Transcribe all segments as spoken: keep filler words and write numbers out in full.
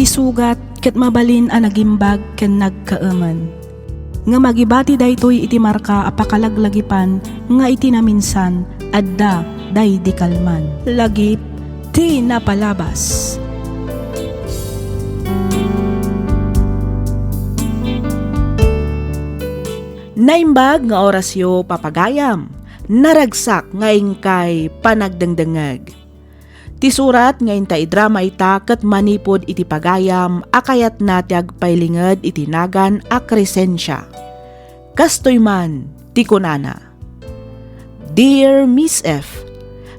Isugat ket mabalin a nagimbag ken nagkaemen. Ngem agibati daytoy iti marka a pakalaglagipan nga iti naminsan adda daydi kalman. Lagip ti napalabas. Naimbag nga orasyo, papagayam. Naragsak nga inkay panagdengdengngeg. Ti surat nga inta idrama ita ket manipud iti pagayam a kayatna ti agpailinged iti nagan a Crescencia. Kastoy man ti kunana, "Dear Miss F,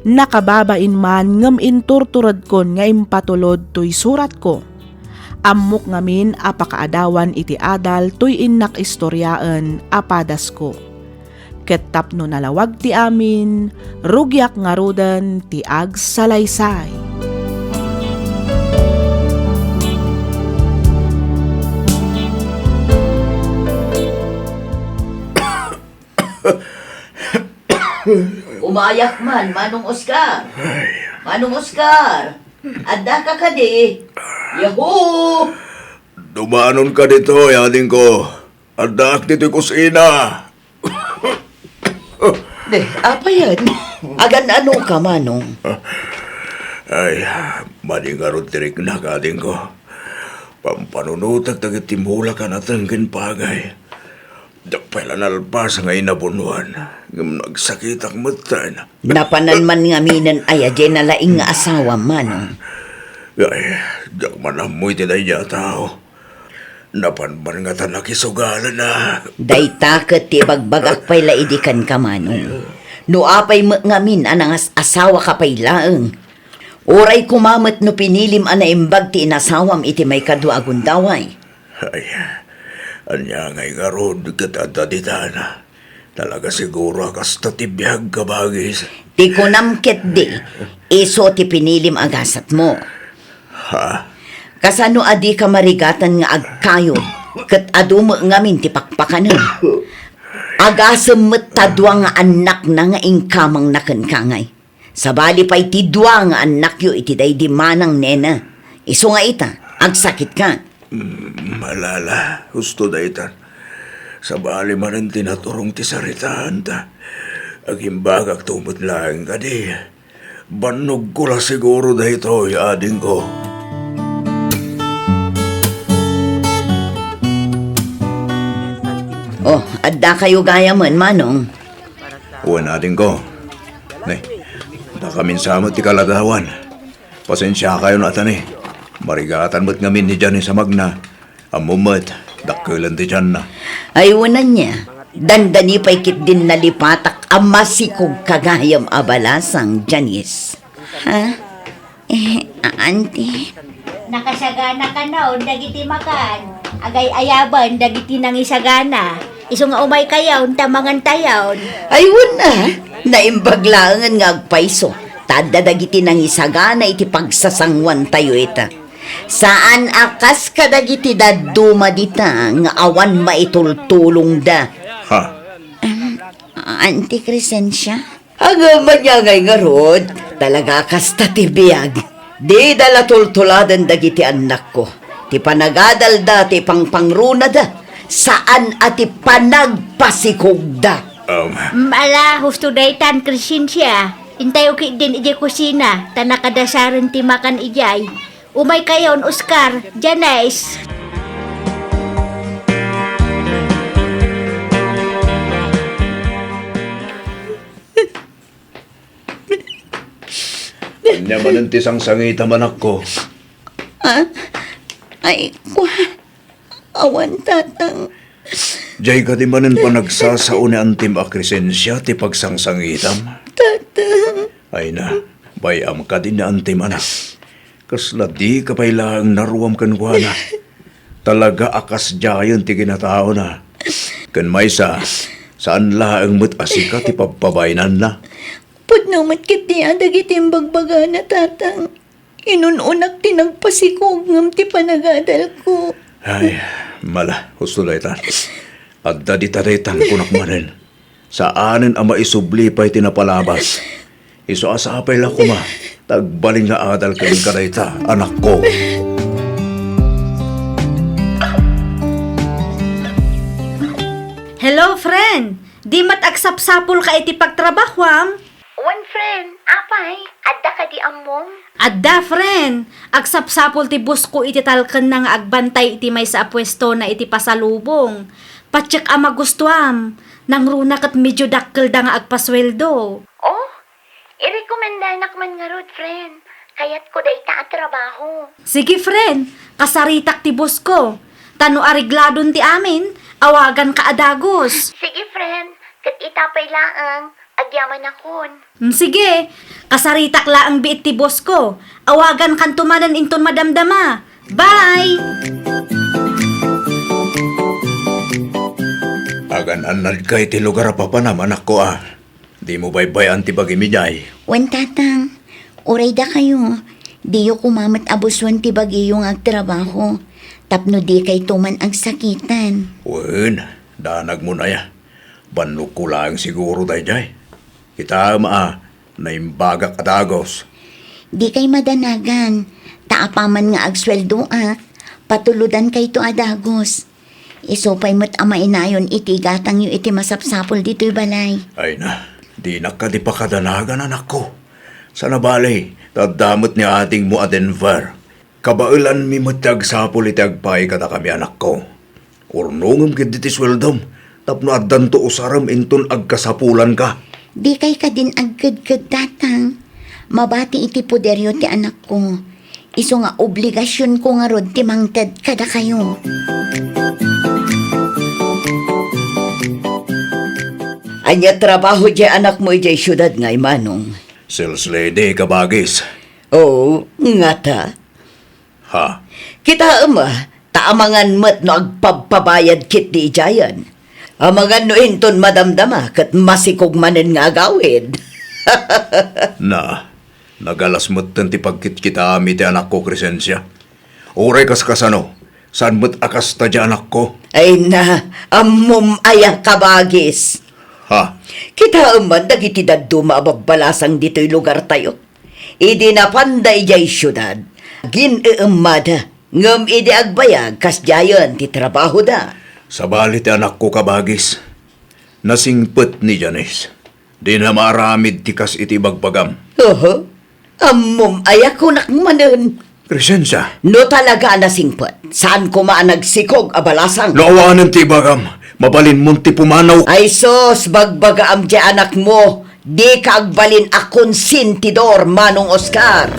nakababain man ngem inturturedkon nga impatulod toy suratko. Ammok ngamin a pakaadawan iti adal toy innak istoriaen a padasko. Ket tapno nalawag ti amin, rugiak ngaruden ti agsalaysay." Umayak man, Manong Oscar. Ay. Manong Oscar, addaka kadi? Yahoo! Dumanon ka ditoy, adingko. Addaak ditoy kusina. Di, apay aya? Agan-ano ka, Manong? Ay, madi ngarud ti riknak, adingko. Pampanunotek dagiti mulak a nateng ken pagay. Diak pay la nalpas nga inabunoan, ngem nagsakitak metten. Napanan man ngaminen aya diay nalaing nga asawam, Manong? Ay, diak man ammo iti daydiay a tao. Napan man ngata nakisugalana. Dayta ket ti ibagbagak pay la idi kenka, Manong. No apay met ngamin a nangas-asawaka pay laeng, uray koma met no pinilim a naimbag ti inasawam iti maikadua a gundaway. Ay, ania ngay ngarud ket adda ditan? Talaga siguro a kasta ti biag, kabagis. Ti kunam ketdi, isu ti pinilim a gasatmo. Ha? Kasano a dika marigatan nga agkayod, ket adu met ngamin ti pakpakanem? Agasem met ta dua nga annakna nga inkamangna kenka ngay. Sabali pay ti dua nga annakyo iti daydi manang nena. Isu nga ita, agsakitka. Mm, malala, husto daytan. Sabali manen ti naturong ti saritaanta. Agimbagakto met laeng kadi. Bannogko la siguro daytoy, adingko. Oh, addakayo gayamen, Manong. Wen, adingko. Ne, dakamin sa met ti kaladawan. Pasensiakayon, atani. Marigatan met ngamin ni Janice a magna. Ammo met, dakkelen ti tianna. Ay, wen ania, dandani pay ketdin nalipatak a masikogka gayam a balasang, Janice. Ha? Eh, a-, auntie? Nakasagana kano dagiti makan. Agay-ayaban dagiti nangisagana. Isu nga umaykayon ta mangantayon. Ay, wen a, naimbag laengen nga agpayso. Ta adda dagiti nangisagana iti pagsasanguantayo ita. Saan a kas kadagiti dadduma dita nga awan maitultulongda. Ha? Em, Auntie Crescencia? Ngem ania ngay ngarud, talaga kasta ti biag. Dida la tultuladen dagiti annakko. Ti panagadalda, ti pangpangrunada, saan a ti panagpasikogda. Um. Ala, husto daytan, Crescencia. Intayo ketdin idiay kusina, ta nakadasaren ti makan idiay. Umaykayon, Oscar, Janice. Ania manen ti sangsangitam, anakko? Ah, ay, kua, awan, tatang. Diay kadi manen panagsasao ni antim a Crescencia ti pagsangsangitam? Tatang. Ay na, bay-am kadi ni antim, anak. Kasla dika pay laeng naruam kenkuana. Talaga a kasdiayen ti kinataona. Ken maysa, saan laeng met a sika ti pabpabainanna. Pudno met ketdi a dagiti imbagbagana, tatang. Inun-unak ti nagpasikog ngem ti panagadalko. Ay, mala, husto dayta. Adda dita daytan kunak manen. Saanen a maisubli pay ti napalabas. Isu a sapay la koma, ta agbalin nga adal kenka dayta, anakko. Di met agsapsapulka iti pagtrabahuam? Wen, friend. Apay, adda kadi ammom? Adda, friend. Agsapsapul ti boss ko iti talkenna nga agbantay iti maysa a puestona iti pasalubong. Patiek a magustuam. Nangruna ket medio dakkelda nga agpasueldo. Oh, irekomendanak man ngarud, friend. Kayatko dayta a trabaho. Sige, friend. Kasaritak ti boss ko. Ta no aregladon ti amin, awaganka a dagus. Sige, friend. Ket ita pay laeng, agyamanakon. Mm, sige. Kasaritak laeng biit ti boss ko. Awagankanto manen inton madamdama. Bye! Agan-annadka iti lugar a papanam, anakko, a. Dimo baybay-an ti bagim idiay. Wen, tatang, uray dakayo, diyo koma met abuson ti bagiyo nga agtrabaho, tapno dikayto man agsakiten. Wen, danagmon aya. Bannogko laeng siguro daydiay. Kitaem a, naimbagak a dagus. Dikay madanagan, ta apaman nga agsueldoak, patulodankayto a dagus. Isu pay met a mainayon iti igatangyo iti masapsapul ditoy balay. Ay na, dinak kadi pakadanagan, anakko. Sana bale, ta adda met ni adingmo a Denver. Kabaelanmi met ti agsapul iti agpaay kadakami, anakko. Urnongem ketdi ti sueldom tapno addanto usarem inton agkasapulanka. Dikay kadin agkedked, tatang. Mabati iti poderyo ti anakko. Isu nga obligasionko ngarud ti mangted kadakayo. Ania trabaho diay anakmo idiay siudad ngay, Manong? Sales lady, kabagis. Oo, ngata? Ha? Kitaem, a, ta amangan met no agpabpabayad ketdi idiayen. Amangan no inton madamdama ket masikog manen nga agawid. Na, nagalas metten ti pagkitkitaam iti anakko, Crescencia. Uray kaskasano, saan met a kasta diay anakko. Ay na, ammom aya, kabagis. Ha? Kitaem man dagiti dadduma a babbalasang ditoy lugartayo. Idi napanda idiay siudad, gin-eemmada, ngem idi agbayag, kasdiayen ti trabahoda. Sabali ti anakko, kabagis, nasingpet ni Janice. Dina maaramid ti kas iti ibagbagam. Oho. Ammom aya kunak manen? Crescencia. No talaga a nasingpet, saan koma a nagsikog a balasang? No awanen ti ibagam, mabalinmon ti pumanaw. Ay sus, bagbagaam diay anakmo, dika agbalin a konsentidor, Manong Oscar.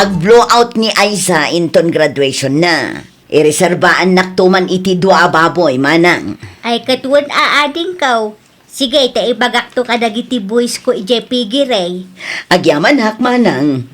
Ag-blowout ni Aiza inton graduation na. Ireserbaannakto man iti dua a baboy, manang. Ay, ket wen a, adingko. Sige, ta ibagakto kadagiti buwisko idiay piggery. Agyamanak, manang.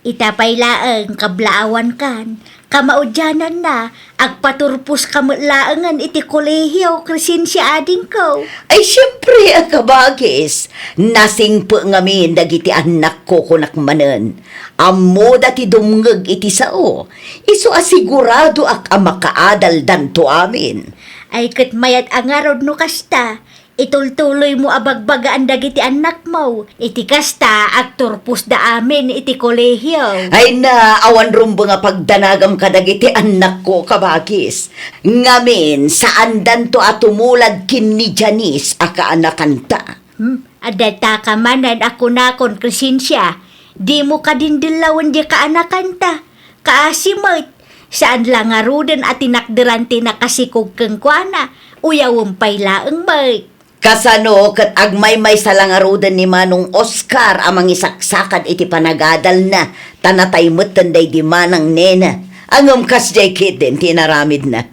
Ita pay laeng, kablaawankan, kamaudiananna, agpaturposka met laengen iti kolehio, Crescencia, adingko. Ay, siempre, a kabagis, nasingpet ngamin dagiti annakko, kunak manen. Ammoda ti dumngeg iti sao, isu a siguradoak a makaadaldanto amin. Ay, ket mayat a ngarud no kasta, itultuloymo a bagbagaan dagiti annakmo. Iti kasta, agturposda amin iti kolehio. Ay na, awan rumbeng a pagdanagam kadagiti annakko, kabagis. Ngamin, saandanto a tumulad ken ni Janice a kaanakanta. Hmm, adda taka manen a kunakon, Crescencia, dimo kadin dellawen diay kaanakanta. Kaasi met, saan la ngaruden a tinakderan ti nakasikog kenkuana, uyawem pay laeng met. Kasano ket agmaymaysa la ngaruden ni Manong Oscar a mangisaksakad iti panagadalna, ta natay metten daydi manang nena. Ngem kasdiay ketdin ti inaramidna.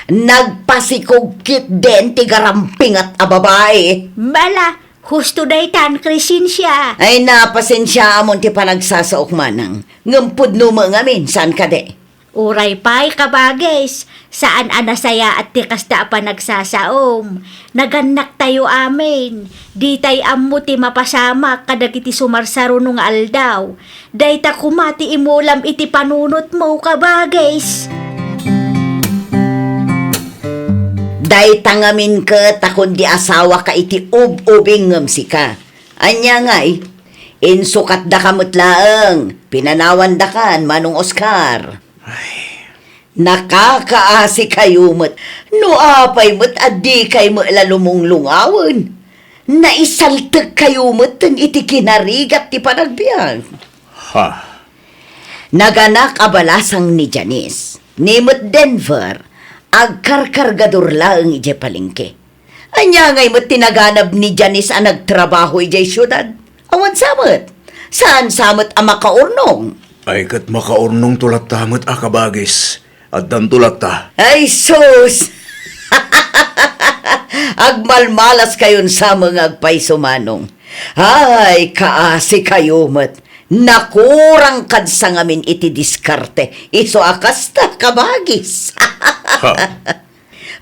Nagpasikog ketdin ti garampingat a babai. Bala, husto daytan, Crescencia. Ay, na, pasensiaamon ti panagsasaok, manang. Ngem pudno met ngamin, saan kadi? Uray pay, kabagis, saan a nasayaat ti kasta a panagsasaom. Nagannaktayo amin. Ditay ammo ti mapasamak kadagiti sumarsaruno nga aldaw. Dayta koma ti imulam iti panunotmo, kabagis. Dayta ngamin ket a kundi asawaka iti ub-ubing ngem sika. Ania ngay? Insukatdaka met laeng. Pinanawandakan, Manong Oscar. Ay, Nakakaasi kayo met no apay met a dikay met la lumunglungawen. Naisaltek kayo met iti kinarigat ti panagbiag. Ha? Naganak a balasang ni Janice, ni met Denver, agkarkargador laeng idiay palengke. Ania ngay met ti naganab ni Janice a nagtrabaho idiay siudad? Awan sa met. Saan sa met a makaurnong? Ay, ket makaurnongto latta met a kabagis. Addanto latta. Ay, sus! Agmalmalas kayon sa nga agpayso, Manong. Ay, kaasi kayo met. Nakurang kad sa ngamin iti diskarte. Isu a kasta, kabagis. Ha?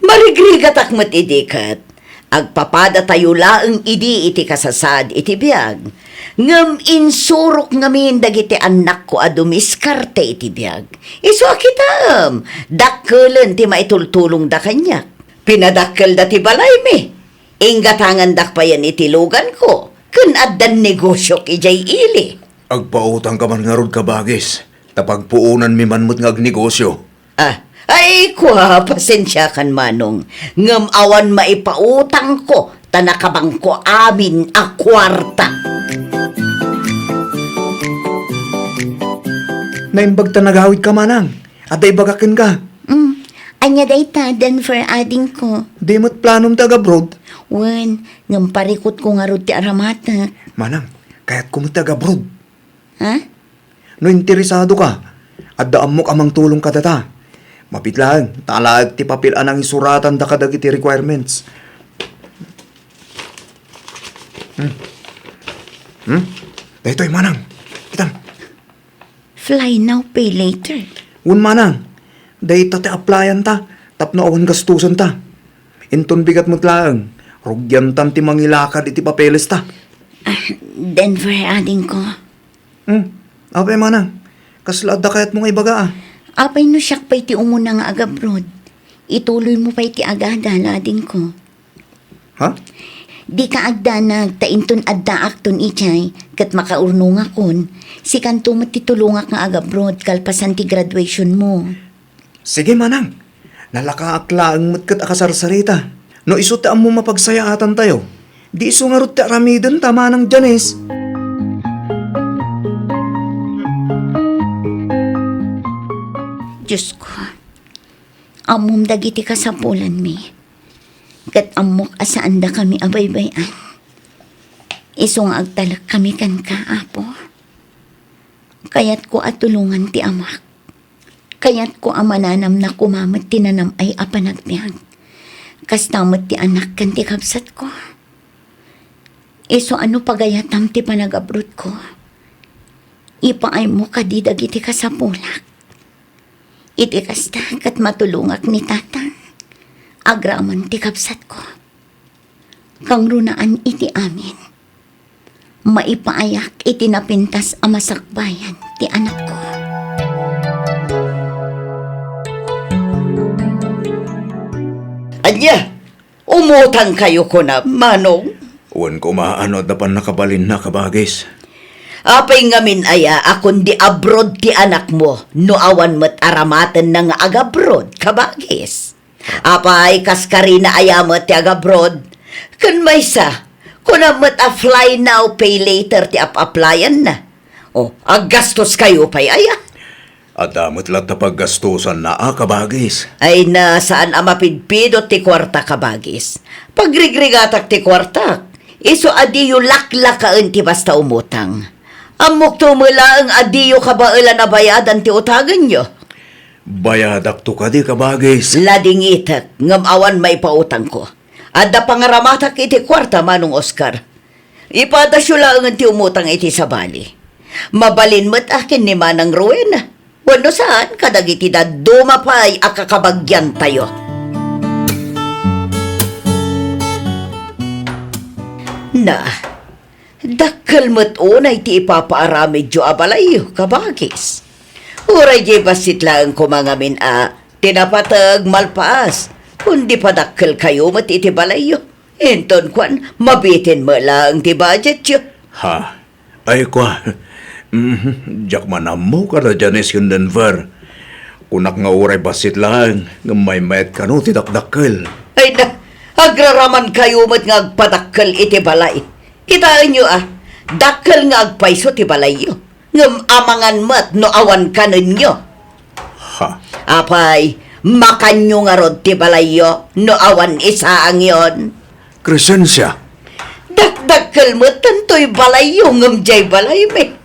Marigrigatak met idi ket agpapadatayo laeng idi iti kasasaad iti biag. Ngem insurok ngamin dagiti annakko a dumiskarte iti biag. Isu a kitaem, dakkelen ti maitultulongda kaniak. Pinadakkelda ti balaymi. Inggatangandak payen iti luganko, ken addan negosiok idiay ili. Agpautangka man ngarud, kabagis, ta pagpuonanmi man met nga agnegosio. Ah, ay, kua, pasensiakan, Manong. Ngem awan maipautangko, ta nakabangko amin a kuarta. Naimbag ta nagawidka, Manang. Adda ibagak kenka. Mm. Ania dayta, Denver, adingko? Di met planom ti agabroad? Wen, ngem parikutko ngarud ti aramatek. Manang, kayatko met ti agabroad. Ha? No interesado ka, adda ammok a mangtulong kadata. Mabiit laeng, ta alaek ti papel a nangisuratanda kadagiti requirements. Hmm. Hmm? Daytoy, Manang. Itan. Fly now, pay later. Wen, Manang. Dayta ti applyan ta, tapno awan gastusan ta. Inton bigat met laeng, rugian tan ti mangilakad iti papeles ta. Ah, Denver, adingko. Hmm, apay, Manang? Kasla adda kayatmo nga ibaga, a? Apay no siak pay ti umuna nga agabroad? Ituloymo pay ti agada, adingko. Ha? Dika agdanag, ta inton addaakton idiay, ket makaurnongakon, sikanto met ti tulongak nga agabroad kalpasan ti graduationmo. Sige, Manang. Nalakaak laeng met ket akasarsarita. No isu ti ammom a pagsayaatan tayo, di isu ngarud ti aramiden ta, Manang Janice. Diosko, ammom dagiti kasapulanmi, ket ammok a saandakami a baybay-an. Isu nga agtalekkami kenka, Apo. Kayatko a tulongan ti amak. Kayatko a mananamna koma met ti nanam-ay a panagbiag. Kasta met ti anak ken ti kabsatko. Isu a no pagayatam ti panagabrodko, ipaaymo kadi dagiti kasapulak. Iti kasta, ket matulongak ni Tata, agraman ti kabsatko. Kangrunaan iti amin, maipaayak iti napintas a masakbayan ti anakko. Ania? Umutang kayo kuna, Manong? Wen koma, no adda pannakabalinna, kabagis. Apay ngamin aya a kundi abroad ti anakmo no awan met aramatenna nga agabroad, kabagis? Apay, kaskarina aya met ti agabroad? Ken maysa, kuna met a fly now, pay later ti ap-aplayanna. O, aggastos kayo pay aya? Adda met latta paggastosanna a, kabagis. Ay na, saan a mapidpidot ti kuarta, kabagis. Pagrigrigatak ti kuartak. Isu a diyo laklakaen ti basta umutang. Ammokto met laeng a diyo kabaelan a bayadan ti utagenyo. Bayadakto kadi, kabagis? Ladingitek, ngem awan maipautangko. Adda pangaramatak iti kuarta, Manong Oscar. Ipadasyo laengen ti umutang iti sabali. Mabalin met a ken ni Manang Rowena. Wenno saan, kadagiti dadduma pay a kakabagiantayo. Na, dakkel met unay ti ipapaaramidyo a balayyo, kabagis. Uray diay bassit laeng koma ngamin a ti napateg malpaas, kundi padakkelkayo met iti balayyo. Inton kuan, mabitin met laeng ti budgetyo. Ha? Ay, kua. Mhm, diak man ammo kada Janice ken Denver. Kunak nga uray bassit laeng, ngem maymayat kano ti dakdakkel. Ay na, agraramankayo met nga agpadakkel iti balay. Kitaenyo a, dakkel nga agpayso ti balayyo. Ngem amangan met no awan kanenyo. Ha? Apay, makanyo ngarud ti balayyo no awan isaangyon? Crescencia. Dakdakkel metten toy balayyo ngem diay balaymi.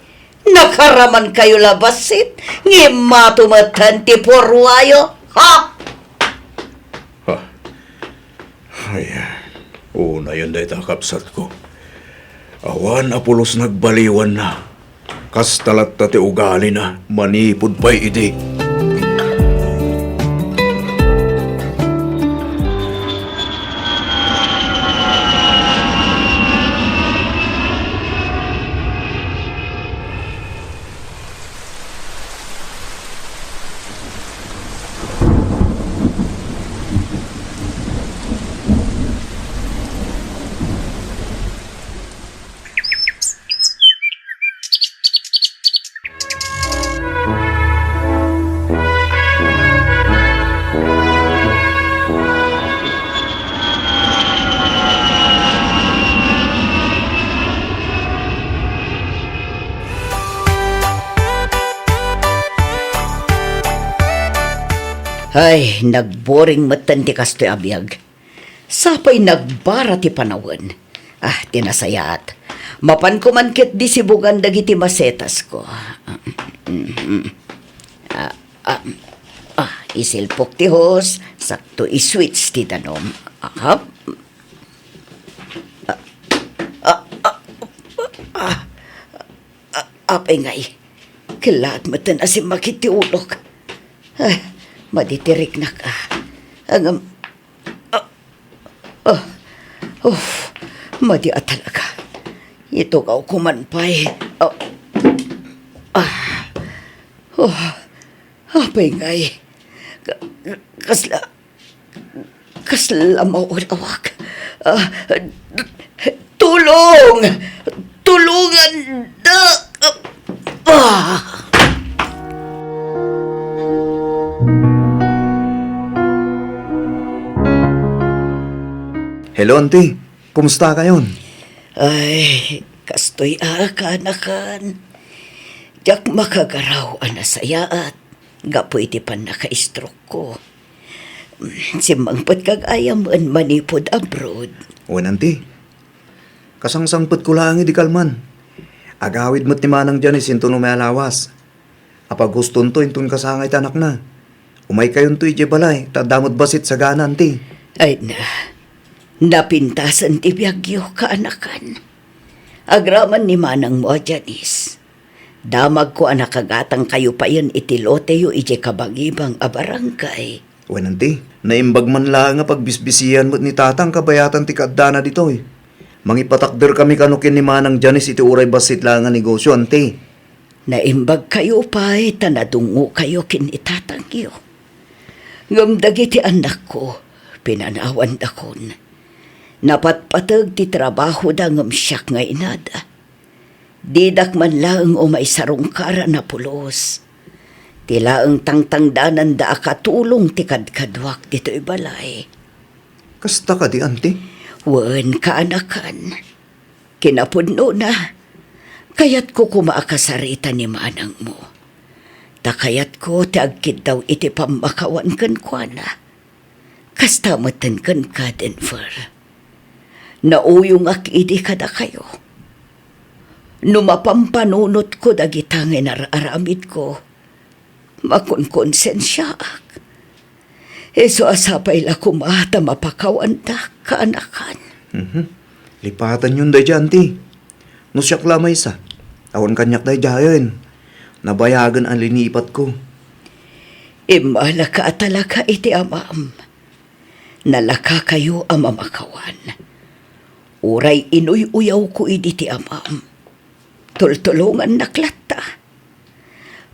Nakaramankayo la bassit, ngem mato metten ti purwayo. Ha? Ha? Ay, unayen dayta, kabsatko. Awan a pulos nagbaliwanna. Kasta latta ti ugalina manipud pay idi. Ay, nagboring metten ti kastoy a biag. Sapay nagbara ti panawen. Ah, ti nasayaat. Mapanko man ketdi sibugan dagiti masetasko. Ah, ah, ah, isilpok ti hose, sakto i-switch ti danum. Aha. Ah, ah, ah, ah, ah, apay ngay. Kellaat metten a simmakit ti ulok. Ah, madi ti riknak, ah. Ngem, ah, ah, uf, madi a talaga. Itugawko man pay. Ah, ah, oh, apay ngay. Ka-, ka-, kasla, Kasla mawawak. Ah, tulong! Tulongan da! Ah! Hello, auntie. Kumusta kayon? Ay, kastoy a kaanakan. Diak makagaraw a nasayaat gapu iti pannaka-stroke ko. Simmangpetka gayam manipud abroad. Wen, auntie. Kasangsangpetko laeng idi kalman. Agawid met ni Manang Janice inton umay a lawas. Apaghustonto inton kasangay ti anakna. Umaykayonto idiay balay, ta adda met bassit sagana, auntie. Ay na, napintasen ti biagyo, kaanakan. Agraman ni manangmo a Janice. Damagko a nakagatangkayo payen iti loteyo idiay kabangibang a barangay. Wen, auntie, naimbag man laeng a pagbisbisian met ni tatang kabayatan ti kaaddana ditoy. Mangipatakderkami kano ken ni Manang Janice iti uray bassit laeng a negosio, auntie. Naimbagkayo pay ta nadungngokayo ken ni tatangyo. Ngem dagiti annakko, pinanawandakon. Napatpateg ti trabahoda ngem siak nga inada. Didak man laeng umay sarungkar a napulos. Ti laeng tangtangdananda a katulong ti kadkaduak ditoy balay. Kasta kadi, auntie? Wen, kaanakan. Kinapudnona, kayatko koma a kasarita ni manangmo. Ta kayatko ti agkiddaw iti pammakawan kenkuana. Kasta metten kenka, Denver. Nauyongak idi kadakayo. No mapampanunotko dagita nga inar-aramidko, makonkonsensiaak. Isu a sapay la koma ta mapakawandak, kaanakan. Mhm. Lipatanyon daydiay, auntie. No siak la maysa, awan kaniak daydiayen. Nabayagen a linipatko. Immalaka a talaga iti amam. Nalakakayo a mamakawan. Uray inuy-uyawko idi ti amam, tultulongannak latta.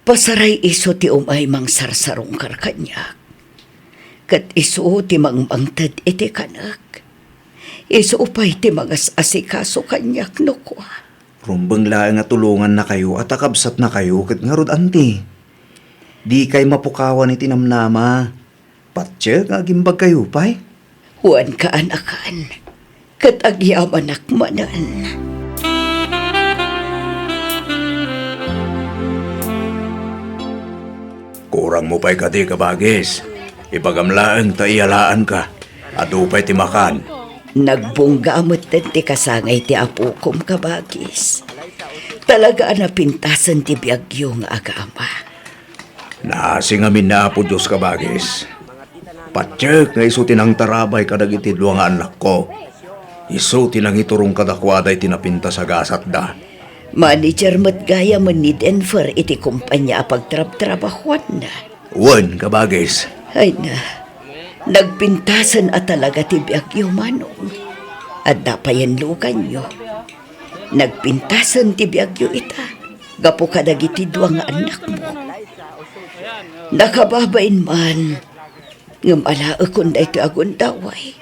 Pasaray isu ti umay mangsarsarungkar kaniak. Ket isu ti mangmangted iti kanek. Isu pay ti mangas-asikaso kaniak no kua. Rumbeng laeng a tulongannakayo a ta kabsatnakayo ket ngarud, auntie. Dikay mapukawan iti namnama. Patiek nga agimbagkayo pay. Wen, kaanakan, ket agyamanak manen. Kurangmo pay kadi, kabagis. Ibagam laeng ta iyalaanka. Adu pay ti makan. Nagbungga metten ti kasangay ti apokom, kabagis. Talaga a napintasen ti biagyo nga agama. Naasi ngamin ni Apo Dios, kabagis. Patiek nga isu ti nangtarabay kadagiti dua nga annakko. Isu ti nangiturong kadakuada iti napintas a gasatda. Manager met gayamen ni Denver iti kompania a pagtrabtrabahuanna. Wen, kabagis. Ay na, nagpintasen a talaga ti biagyo, Manong. Adda payen luganyo. Nagpintasen ti biagyo ita, gapu kadagiti dua nga annakmo. Nakababain man, ngem alaekon daytoy a gundaway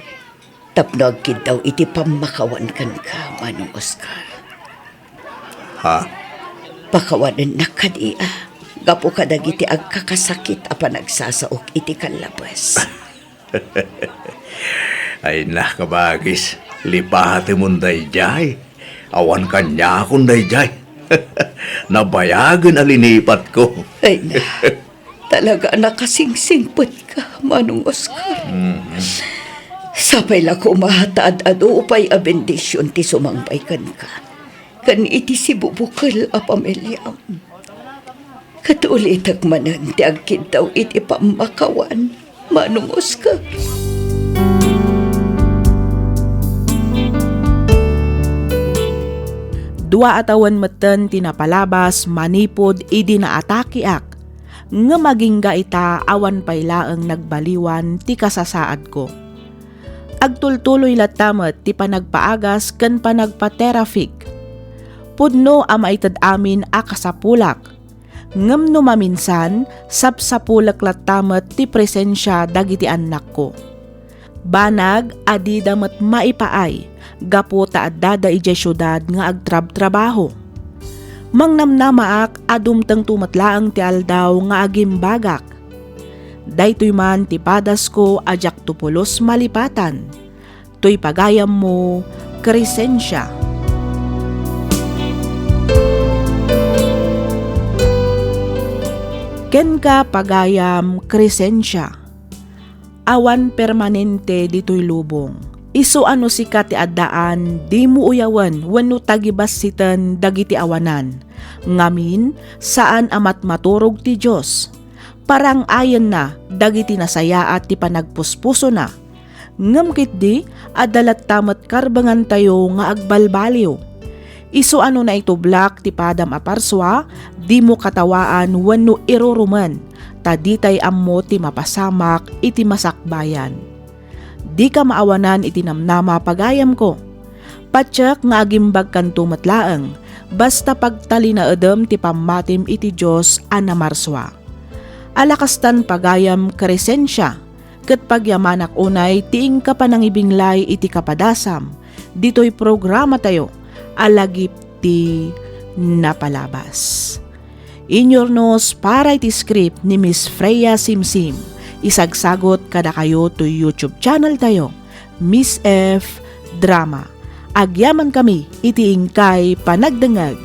tapno agkiddaw iti pammakawan kenka, Manong Oscar. Ha? Pakawanennak kadi a, gapu kadagiti agkakasakit a panagsasaok iti kallabes. Ay na, kabagis, lipatemon daydiay. Awan kaniakon daydiay. Nabayagen a linipatko. Ay na, talaga a nakasingsingpetka, Manong Oscar. Mm. Sapay la koma ta ad-adu pay a bendision ti sumangbay kenka ken iti sibubukel a pamiliam. Ket ulitek manen ti agkiddaw iti pammakawan, Manong Oscar. Dua a tawen metten ti napalabas manipud idi naatakeak, ngem agingga ita awan pay laeng nagbaliwan ti kasasaadko. Agtultuloy latta met ti panagpaagas ken panagpaterafik. Pudno a maited amin a kasapulak. Ngem no maminsan, sapsapulek latta met ti presensia dagiti annakko. Banag a dida met maipaay gapu ta addada idiay siudad nga agtrabtrabaho. Mangnamnamaak a dumtengto met laeng ti aldaw nga agimbagak. Daytoy man ti padasko a diakto pulos malipatan. Toy pagayammo, Crescencia. Kenka, pagayam, Crescencia. Awan permanente ditoy lubong. Isu a no sika ti addaan, dimo uyawen wenno tagibassiten dagiti awanan. Ngamin, saan a matmaturog ti Dios. Parang-ayenna dagiti nasayaat ti panagpuspusona. Ngem ketdi, adda latta met karbengantayo nga agbalbaliw. Isu a no naitublak ti padam a parsua, dimo katawaan wenno irurumen, ta ditay ammo ti mapasamak iti masakbayan. Dika maawanan iti namnama, pagayamko. Patiek nga agimbagkanto met laeng, basta pagtalinaedem ti pammatim iti Dios a namarsua. Ala kastan, pagayam, Crescencia, ket pagyamanak unay ti inka panangibinglay iti kapadasam ditoy programatayo a Lagip ti Napalabas. Inyurnos para iti script ni Miss Freya Simsim. Isagsagot kadakayo toy YouTube channel tayo, Miss F Drama. Agyaman kami iti inkay panagdengngeg.